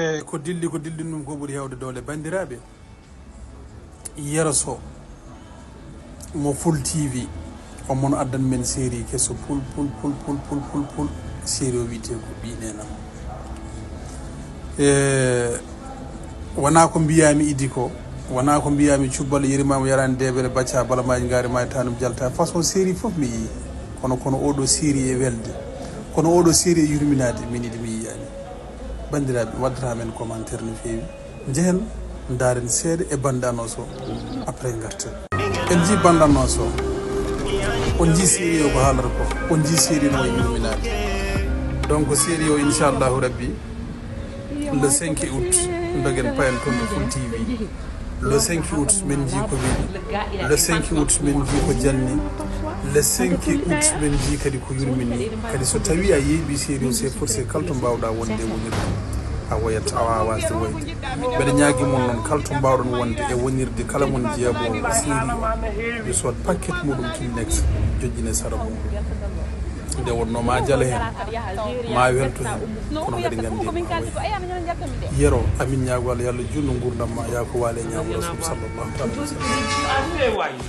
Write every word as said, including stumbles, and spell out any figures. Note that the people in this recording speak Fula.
E ko dilli, ko dilli ɗum ko ɓuri heewde doole. Banndiraaɓe, Yero Sow mo Full T V, on mono addan men série keso pul, pul, pul, pul, pul, pul, pul. Série o wiyetee ko Ɓii Neenam. E, wonaa ko mbiyaami idi ko, wonaa ko mbiyaami cubbal yerimaama yaraani deebere bacca bala maaji ngaari maaji tanum jalta. Façon série fof mi yii. Kono, kono oɗo série e welde. Kono oɗo série e yurminaade, min idi mi yiyaani. Banndiraaɓe, waddata men commentaire no feewi. Njehen, ndaaren seeɗa e bande annonce o. Après ngarten. En njii bande annonce o. On njii série o ko haalata ko. On njii série no e yurminaade. Donc série o, inchallahu rabbi, le cinq août, ndogen payen toon to Full T V. Le cinq août, min njii ko weeli. Le cinq août, min njii ko janni. Le cinq août, min njii kadi ko yurmini. Kadi so tawi a yeeɓi série o, c'est forcé kala to mbaawɗa wonde e wonirde, a woyat, a waawaa wasde woyde. Mbeɗa ñaagi mon noon, kala to mbaawɗon wonde e wonirde, kala mon jeeɓoowo série o, yo sood paquet muɗum Kleenex, joƴƴine sara mum. Nde wonnoo ma jala heen, ma welto heen, kono kadi nganndi ma woy. Yero, amin ñaago Allah, yo Allah juutnu nguurndam ma, yaa ko waali e ñaago Rasul sallallahu taala aleyhi wa sallam.